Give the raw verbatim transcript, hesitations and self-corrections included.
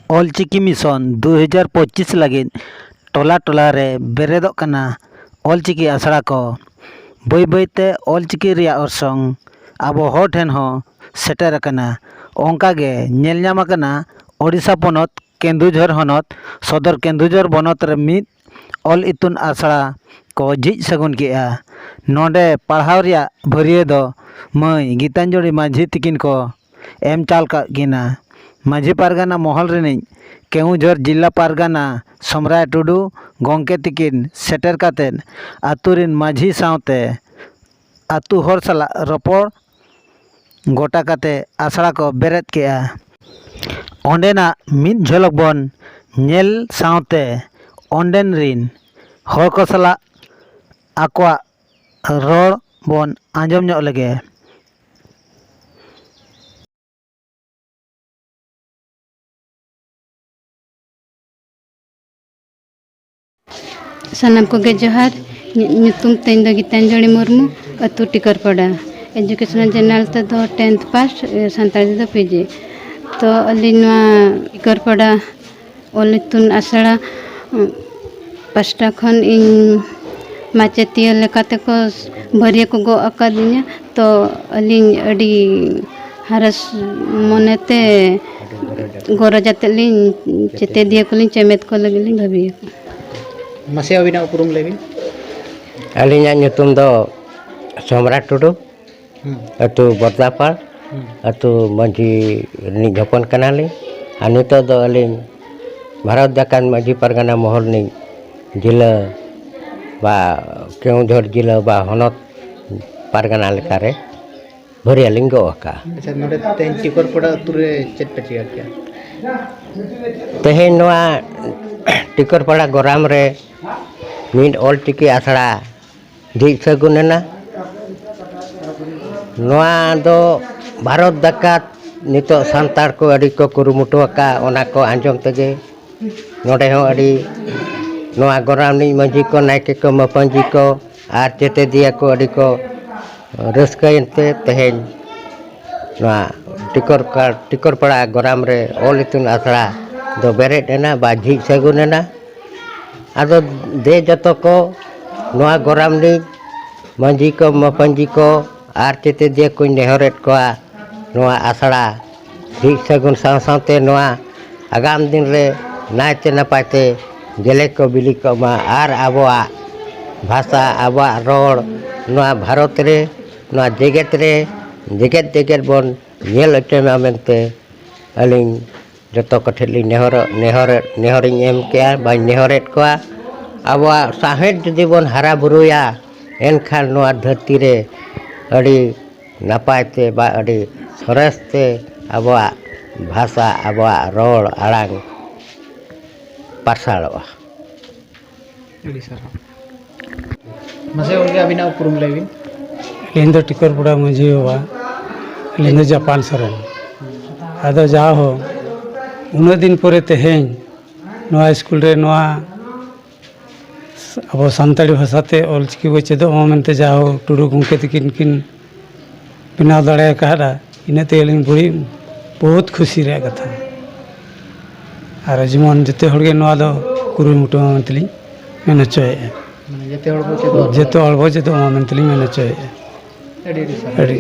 Ol Chiki mission ᱫᱩ ᱦᱟᱡᱟᱨ ᱯᱚᱸᱪᱤᱥ ᱞᱟᱹᱜᱤᱫ ᱴᱚᱞᱟ ᱴᱚᱞᱟ ᱨᱮ ᱵᱮᱨᱮᱫᱚᱜ ᱠᱟᱱᱟ ᱚᱞᱪᱤᱠᱤ ᱟᱥᱲᱟ ᱠᱚ᱾ ᱵᱟᱹᱭ ᱵᱟᱹᱭ ᱛᱮ ᱚᱞᱪᱤᱠᱤ ᱨᱮᱭᱟᱜ ᱚᱨᱥᱚᱝ ᱟᱵᱚ ᱦᱚᱲ ᱴᱷᱮᱱ ᱦᱚᱸ ᱥᱮᱴᱮᱨ ᱟᱠᱟᱱᱟ᱾ ᱚᱱᱠᱟ ᱜᱮ ᱧᱮᱞ ᱧᱟᱢ ᱟᱠᱟᱱᱟ ᱳᱰᱤᱥᱟ ᱯᱚᱱᱚᱛ ᱠᱮᱱᱫᱩᱡᱷᱚᱨ ᱦᱚᱱᱚᱛ ᱥᱚᱫᱚᱨ ᱠᱮᱱᱫᱩᱡᱷᱚᱨ ᱵᱚᱱᱚᱛ ᱨᱮ ᱢᱤᱫ ᱚᱞ ᱤᱛᱩᱱ ᱟᱥᱲᱟ ᱠᱚ ᱡᱷᱤᱡ ᱥᱟᱹᱜᱩᱱ ᱠᱮᱜᱼᱟ᱾ ᱱᱚᱰᱮ ᱯᱟᱲᱦᱟᱣ ᱨᱮᱭᱟᱜ ᱵᱷᱟᱹᱨᱭᱟᱹ ᱫᱚ ᱢᱟᱹᱭ ᱜᱤᱛᱟᱧᱡᱚᱞᱤ ᱢᱟᱹᱡᱷᱤ ᱛᱤᱠᱤᱱ ᱠᱚ ᱮᱢ ᱪᱟᱞ ᱠᱟᱜ ᱠᱤᱱᱟ᱾ ᱢᱟᱹᱡᱷᱤ ᱯᱟᱨᱜᱟᱱᱟ ᱢᱚᱦᱚᱞ ᱨᱤᱱᱤᱡ ᱠᱮᱣᱩᱸᱡᱷᱚᱨ ᱡᱤᱞᱟ ᱯᱟᱨᱜᱟᱱᱟ ᱥᱚᱢᱨᱟᱭ ᱴᱩᱰᱩ ᱜᱚᱢᱠᱮ ᱛᱤᱠᱤᱱ ᱥᱮᱴᱮᱨ ᱠᱟᱛᱮᱫ ᱟᱹᱛᱩ ᱨᱤᱱ ᱢᱟᱹᱡᱷᱤ ᱥᱟᱶᱛᱮ ᱟᱹᱛᱩ ᱦᱚᱲ ᱥᱟᱞᱟᱜ ᱨᱚᱯᱚᱲ ᱜᱚᱴᱟ ᱠᱟᱛᱮ ᱟᱥᱲᱟ ᱠᱚ ᱵᱮᱨᱮᱫ ᱠᱮᱜᱼᱟ᱾ ᱚᱸᱰᱮᱱᱟᱜ ᱢᱤᱫ ᱡᱷᱚᱞᱚᱠ ᱵᱚᱱ ᱧᱮᱞ ᱥᱟᱶᱛᱮ ᱚᱸᱰᱮᱱ ᱨᱤᱱ ᱦᱚᱲ ᱠᱚ ᱥᱟᱞᱟᱜ ᱟᱠᱚᱣᱟᱜ ᱨᱚᱲ ᱵᱚᱱ ᱟᱸᱡᱚᱢ ᱧᱚᱜ ᱞᱮᱜᱮ᱾ ᱥᱟᱱᱟᱢ ᱠᱚᱜᱮ ᱡᱚᱦᱟᱨ᱾ ᱧᱩ-, ᱧᱩᱛᱩᱢ ᱛᱤᱧ ᱫᱚ ᱜᱤᱛᱟᱧᱡᱚᱞᱤ ᱢᱩᱨᱢᱩ, ᱟᱹᱛᱩ ᱴᱤᱠᱚᱨᱯᱟᱲᱟ᱾ Educational general ᱛᱮᱫᱚ tenth pass, ᱮ, ᱥᱟᱱᱛᱟᱲᱤ ᱛᱮᱫᱚ P G᱾ ᱛᱚ, ᱟᱹᱞᱤᱧ ᱱᱚᱣᱟ ᱴᱤᱠᱚᱨᱯᱟᱲᱟ ᱚᱞ ᱤᱛᱩᱱ ᱟᱥᱲᱟ, ᱩᱸ, ᱯᱟᱥᱴᱟ ᱠᱷᱚᱱ ᱤᱧ ᱢᱟᱪᱮᱛᱤᱭᱟᱹ ᱞᱮᱠᱟᱛᱮ ᱠᱚ ᱵᱷᱟᱹᱨᱭᱟᱹ ᱠᱚ ᱜᱚᱜ ᱟᱠᱟᱫᱤᱧᱟ᱾ ᱛᱚ, ᱟᱹᱞᱤᱧ ᱟᱹᱰᱤ ᱦᱟᱨᱟᱥ ᱢᱚᱱᱮᱛᱮ ᱜᱚᱨᱚᱡᱽ ᱟᱛᱮᱫ ᱞᱤᱧ ᱪᱮᱛᱮᱫᱤᱭᱟᱹ ᱠᱚᱞᱤᱧ ᱪᱮᱢᱮᱫ ᱠᱚ ᱞᱟᱹᱜᱤᱫ ᱞᱤᱧ ᱵᱷᱟᱹᱵᱤᱭᱟᱠᱟᱫᱟ᱾ ᱢᱟᱥᱮ ᱟᱹᱵᱤᱱᱟᱜ ᱩᱯᱨᱩᱢ ᱞᱟᱹᱭ ᱵᱤᱱ᱾ ᱟᱹᱞᱤᱧᱟᱜ ᱧᱩᱛᱩᱢ ᱫᱚ ᱥᱚᱢᱨᱟᱴ ᱴᱩᱰᱩ, ᱦᱩᱸ᱾ ᱟᱹᱛᱩ ᱵᱚᱨᱫᱟᱯᱟᱲ, ᱦᱩᱸ᱾ ᱟᱹᱛᱩ ᱢᱟᱹᱡᱷᱤ ᱨᱤᱱᱤᱡ ᱦᱚᱯᱚᱱ ᱠᱟᱱᱟᱞᱤᱧ᱾ ᱟᱨ ᱱᱤᱛᱚᱜ ᱫᱚ ᱟᱹᱞᱤᱧ ᱵᱷᱟᱨᱚᱛ ᱡᱟᱠᱟᱛ ᱢᱟᱹᱡᱷᱤ ᱯᱟᱨᱜᱟᱱᱟ ᱢᱚᱦᱚᱞ ᱨᱤᱱᱤᱡ ᱡᱤᱞᱟᱹ ᱵᱟ ᱠᱮᱣᱚᱱᱡᱷᱚᱨ ᱡᱤᱞᱟᱹ ᱵᱟ ᱦᱚᱱᱚᱛ ᱯᱟᱨᱜᱟᱱᱟ ᱞᱮᱠᱟᱨᱮ ᱵᱷᱟᱹᱨᱭᱟᱹ ᱞᱤᱧ ᱜᱚᱜ ᱟᱠᱟᱫᱼᱟ᱾ ᱟᱪᱪᱷᱟ, ᱱᱚᱰᱮ ᱛᱮᱦᱮᱧ ᱴᱤᱠᱚᱨᱯᱟᱲᱟ ᱟᱹᱛᱩ ᱨᱮ ᱪᱮᱫ ᱯᱮ ᱪᱤᱠᱟᱹ ᱠᱮᱜᱼᱟ? ᱛᱮᱦᱮᱧ ᱱᱚᱣᱟ ᱴᱤᱠᱚᱨᱯᱟᱲᱟ ᱜᱚᱨᱟᱢ ᱨᱮ ᱢᱤᱫ ᱚᱞᱪᱤᱠᱤ ᱟᱥᱲᱟ ᱡᱷᱤᱡ ᱥᱟᱹᱜᱩᱱ ᱮᱱᱟ᱾ ᱱᱚᱣᱟ ᱫᱚ ᱵᱷᱟᱨᱚᱛ ᱡᱟᱠᱟᱛ ᱱᱤᱛᱚᱜ ᱥᱟᱱᱛᱟᱲ ᱠᱚ ᱟᱹᱰᱤ ᱠᱚ ᱠᱩᱨᱩᱢᱩᱴᱩ ᱟᱠᱟᱫ, ᱚᱱᱟ ᱠᱚ ᱟᱸᱡᱚᱢ ᱛᱮᱜᱮ ᱱᱚᱰᱮ ᱦᱚᱸ ᱟᱹᱰᱤ ᱱᱚᱣᱟ ᱜᱚᱨᱟᱢ ᱨᱤᱱᱤᱡ ᱢᱟᱹᱡᱷᱤ ᱠᱚ, ᱱᱟᱭᱠᱮ ᱠᱚ, ᱢᱟᱹᱯᱟᱹᱧᱡᱤ ᱠᱚ ᱟᱨ ᱪᱮᱛᱮᱫᱤᱭᱟᱹ ᱠᱚ ᱟᱹᱰᱤ ᱠᱚ ᱨᱟᱹᱥᱠᱟᱹᱭᱮᱱ ᱛᱮ ᱛᱮᱦᱮᱧ ᱱᱚᱣᱟ ᱴᱤᱠᱚᱨ-, ᱴᱤᱠᱚᱨᱯᱟᱲᱟ ᱜᱚᱨᱟᱢ ᱨᱮ ᱚᱞ ᱤᱛᱩᱱ ᱟᱥᱲᱟ ᱫᱚ ᱵᱮᱨᱮᱫ ᱮᱱᱟ ᱵᱟ ᱡᱷᱤᱡ ᱥᱟᱹᱜᱩᱱ ᱮᱱᱟ᱾ ᱟᱫᱚ ᱫᱮ ᱡᱚᱛᱚ ᱠᱚ, ᱱᱚᱣᱟ ᱜᱚᱨᱟᱢ ᱨᱤᱱ ᱢᱟᱹᱡᱷᱤ ᱠᱚ, ᱢᱟᱯᱟᱹᱡᱷᱤ ᱠᱚ ᱟᱨ ᱪᱮᱛᱮᱫᱤᱭᱟᱹ ᱠᱚᱧ ᱱᱮᱦᱚᱨᱮᱫ ᱠᱚᱣᱟ, ᱱᱚᱣᱟ ᱟᱥᱲᱟ ᱡᱷᱤᱡ ᱥᱟᱹᱜᱩᱱ ᱥᱟᱶ ᱥᱟᱶᱛᱮ ᱱᱚᱣᱟ ᱟᱜᱟᱢ ᱫᱤᱱ ᱨᱮ ᱱᱟᱭᱛᱮ ᱱᱟᱯᱟᱭ ᱛᱮ ᱜᱮᱞᱮ ᱠᱚ ᱵᱤᱞᱤ ᱠᱚᱜ ᱢᱟ ᱟᱨ ᱟᱵᱚᱣᱟᱜ ᱵᱷᱟᱥᱟ, ᱟᱵᱚᱣᱟᱜ ᱨᱚᱲ ᱱᱚᱣᱟ ᱵᱷᱟᱨᱚᱛ ᱨᱮ, ᱱᱚᱣᱟ ᱡᱮᱜᱮᱛ ᱨᱮ, ᱡᱮᱜᱮᱛ ᱡᱮᱜᱮᱛ ᱵᱚᱱ ᱧᱮᱞ ᱦᱚᱪᱚᱭ ᱢᱟ ᱢᱮᱱᱛᱮ ᱟᱹᱞᱤᱧ ᱡᱚᱛᱚ ᱠᱚᱴᱷᱮᱱ ᱞᱤᱧ ᱱᱮᱦᱚᱨᱚᱜ, ᱱᱮᱦᱚᱨ, ᱱᱮᱦᱚᱨᱤᱧ ᱮᱢ ᱠᱮᱜᱼᱟ, ᱵᱟᱹᱧ ᱱᱮᱦᱚᱨᱮᱫ ᱠᱚᱣᱟ᱾ ᱟᱵᱚᱣᱟᱜ ᱥᱟᱶᱦᱮᱫ ᱡᱩᱫᱤ ᱵᱚᱱ ᱦᱟᱨᱟ ᱵᱩᱨᱩᱭᱟ, ᱮᱱᱠᱷᱟᱱ ᱱᱚᱣᱟ ᱫᱷᱟᱹᱨᱛᱤ ᱨᱮ ᱟᱹᱰᱤ ᱱᱟᱯᱟᱭ ᱛᱮ ᱵᱟ ᱟᱹᱰᱤ ᱥᱚᱨᱮᱥ ᱛᱮ ᱟᱵᱚᱣᱟᱜ ᱵᱷᱟᱥᱟ, ᱟᱵᱚᱣᱟᱜ ᱨᱚᱲ ᱟᱲᱟᱝ ᱯᱟᱨᱥᱟᱞᱚᱜᱼᱟ᱾ ᱟᱹᱰᱤ ᱥᱟᱨᱦᱟᱣ᱾ ᱢᱟᱥᱮ ᱜᱚᱢᱠᱮ, ᱟᱹᱵᱤᱱᱟᱜ ᱩᱯᱨᱩᱢ ᱞᱟᱹᱭ ᱵᱤᱱ᱾ ᱤᱧ ᱫᱚ ᱴᱤᱠᱚᱨ ᱯᱟᱲᱟ ᱢᱟᱹᱡᱷᱤ ᱵᱟᱵᱟ᱾ ᱤᱧ ᱫᱚ ᱡᱟᱯᱟᱱ ᱥᱚᱨᱮᱱ᱾ ᱟᱫᱚ ᱡᱟᱦᱳ, ᱩᱱᱟᱹᱜ ᱫᱤᱱ ᱯᱚᱨᱮ ᱛᱮᱦᱮᱧ ᱱᱚᱣᱟ ᱥᱠᱩᱞ ᱨᱮ ᱱᱚᱣᱟ ᱟᱵᱚ ᱥᱟᱱᱛᱟᱲᱤ ᱵᱷᱟᱥᱟᱛᱮ ᱚᱞᱪᱤᱠᱤ ᱵᱚ ᱪᱮᱫᱚᱜ ᱢᱟ ᱢᱮᱱᱛᱮ ᱡᱟᱦᱳ ᱴᱩᱰᱩ ᱜᱚᱢᱠᱮ ᱛᱟᱹᱠᱤᱱ ᱠᱤᱱ ᱵᱮᱱᱟᱣ ᱫᱟᱲᱮ ᱟᱠᱟᱫᱟ, ᱤᱱᱟᱹᱛᱮ ᱟᱹᱞᱤᱧ ᱵᱩᱲᱤ ᱵᱚᱦᱩᱛ ᱠᱷᱩᱥᱤ ᱨᱮᱭᱟᱜ ᱠᱟᱛᱷᱟ᱾ ᱟᱨ ᱡᱮᱢᱚᱱ ᱡᱚᱛᱚ ᱦᱚᱲᱜᱮ ᱱᱚᱣᱟ ᱫᱚ ᱠᱩᱨᱩᱢᱩᱴᱩ ᱢᱟ ᱢᱮᱱᱛᱮᱞᱤᱧ ᱢᱮᱱ ᱦᱚᱪᱚᱭᱮᱫᱼᱟ᱾ ᱢᱟᱱᱮ ᱡᱚᱛᱚ ᱦᱚᱲ ᱵᱚ ᱪᱮᱫᱚᱜ᱾ ᱡᱚᱛᱚ ᱦᱚᱲ ᱵᱚ ᱪᱮᱫᱚᱜ ᱢᱟ ᱢᱮᱱᱛᱮᱞᱤᱧ ᱢᱮᱱ ᱦᱚᱪᱚᱭᱮᱫᱼᱟ᱾ ᱟᱹᱰᱤ ᱟᱹᱰᱤ ᱥᱟᱨᱦᱟᱣ᱾ ᱟᱹᱰᱤ